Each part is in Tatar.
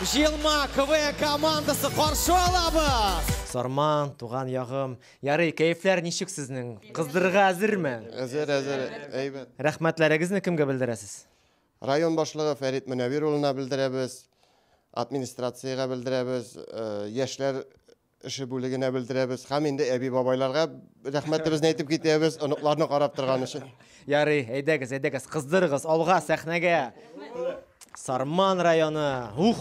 җыелма КВН командасы каршы алабыз. Сарман, туган ягым. Ярый, кәефләр ничек сезнең? Кыздырырга әзерме? Әзер, әзер, әйбәт. Рәхмәтләрегезне кемгә белдерәсез? Район башлыгы Фәрит Мөнәвир улына белдерәбез, администрациягә белдерәбез, яшьләр эше бүлегенә белдерәбез һәм инде әби-бабайларга рәхмәтебезне әйтеп китәбез, оныкларны карап торган өчен. Ярый, әйдәгез, әйдәгез, кыздырыгыз, алга, сәхнәгә. Сарман районы. Ух!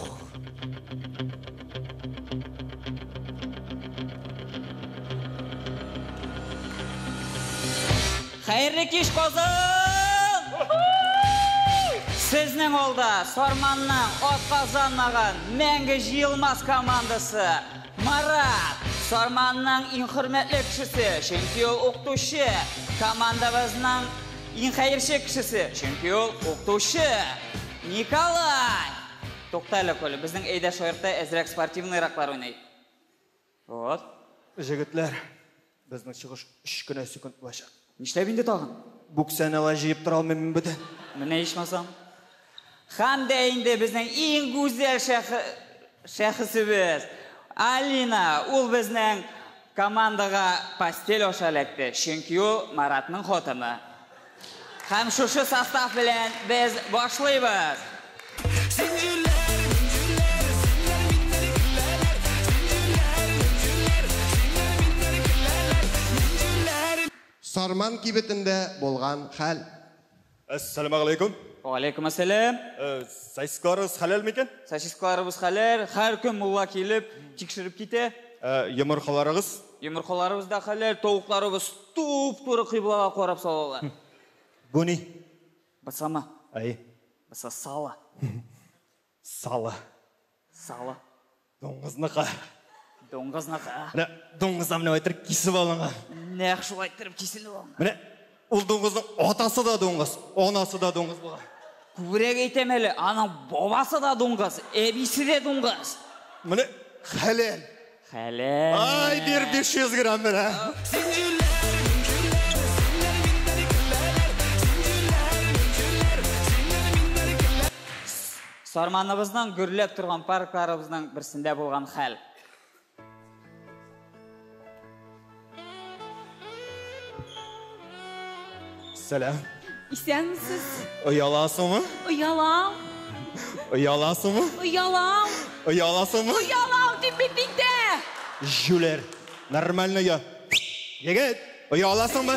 Хәерле кич, Казан! Сезнең алда Сарманның атказанмаган мәңге җыелмас командасы. Марат, Сарманның иң хөрмәтле кешесе, чөнки ул укытучы. Командабызның иң хәерче кешесе, чөнки ул укытучы. Николай! Тукта әле, Коля, безнең әйдә шаяртта әзрәк спортивныйраклар уйный. Вот. Җегетләр, безнең чыгыш 3 кенә секунд булачак. Нишләп инде тагын? Бүксәне алай җыеп тора алмыйм мин бүтән. Менә ичмасам. Һәм дә инде безнең иң гүзәл шәхесебез Алина, ул безнең командага постель аша эләкте, чөнки ул Маратның хатыны. Һәм шушы состав белән без башлыйбыз. Сарман кибетендә булган хәл. Әссәламәгаләйкүм. Валейкум ассалам. Сосискаларыбыз хәләл микән? Сосискаларыбыз хәләл. Һәр көн мулла килеп тикшереп китә. Йомыркаларыгыз? Йомыркаларыбыз да хәләл, тавыкларыбыз туп-туры кыйблага карап салалар. Бу ни? Басама. Әй. Баса сало. Сало. Сало. Дуңгызныкы. Дуңгызныкы. Менә дуңгыздан менә әйтеп кисеп алынган. Нәкъ шулай итеп киселеп алынган. Менә ул дуңгызның атасы да дуңгыз, анасы да дуңгыз булган. Күбрәк әйтәм әле, аның бабасы да дуңгыз, әбисе дә дуңгыз. Менә хәләл. Хәләл. Ай, бир 500 грамм менә. Сарманыбызның гөрләп торган паркларыбызның берсендә булган хәл. Сәлам. Исәнмесез. Ояласыңмы? Оялам. Ояласыңмы? Оялам. Ояласыңмы? Оялам дип бит инде. Җүләр. Нормально я. Егет, ояласыңмы?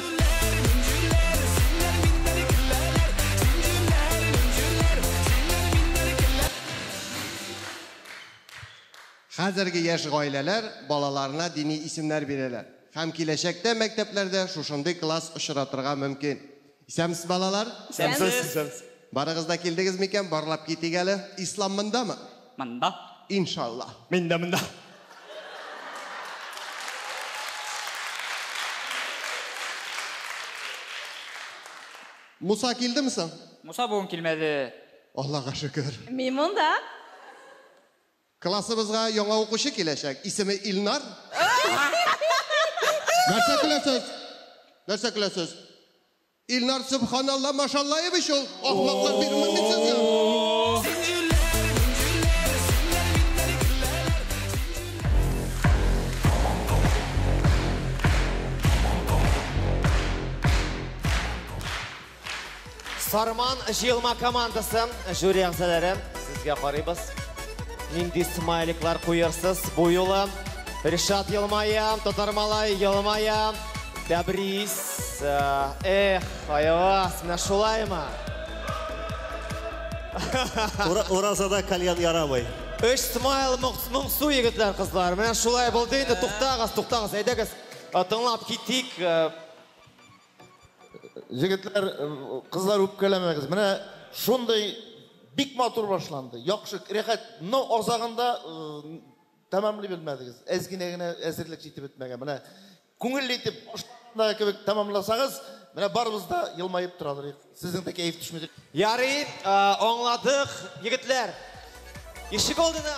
Хәзерге яшь гаиләләр балаларына дини исемнәр бирәләр. Һәм киләчәктә мәктәпләрдә шушындый класс очратырга мөмкин. Исәнмесез, балалар? Исәнмесез. Барыгыз да килдегез микән? Барлап китик әле. Ислам мондамы? Монда. Иншалла. Мин дә монда. Муса килдеме соң? Муса бүген килмәде. Аллага шөкер. Мин монда. Классыбызга яңа укучы киләчәк. Исеме Илнар. Нәрсә көләсез? Нәрсә көләсез? Илнар субханалла, машалла ебеш ул. Ахмаклар бирмән бит сезгә. Сарман җыелма командасы жюри әгъзалары, сезгә карыйбыз. Нинди смайликлар куерсыз бу юлы? Ришат елмая, Татар малай елмая, Тәбрис, эх, Айваз, менә шулаймы? Уразада кальян ярамый. Өч смайл моңсу егетләр, кызлар. Менә шулай булды инде. Туктагыз, туктагыз, әйдәгез, тыңлап китик. Егетләр, кызлар үпкәләмәгез. Менә шундый бик матур башланды. Яхшы, рәхәт. Но азагында тәмамлый белмәдегез. Әз генә генә әзерлек җитеп бетмәгән. Менә күңелле итеп башланганда кебек тәмамласагыз, менә барыбыз да елмаеп торалар. Сезнең дә кәеф төшмәде. Ярый, аңладык, егетләр. Ишек алдына.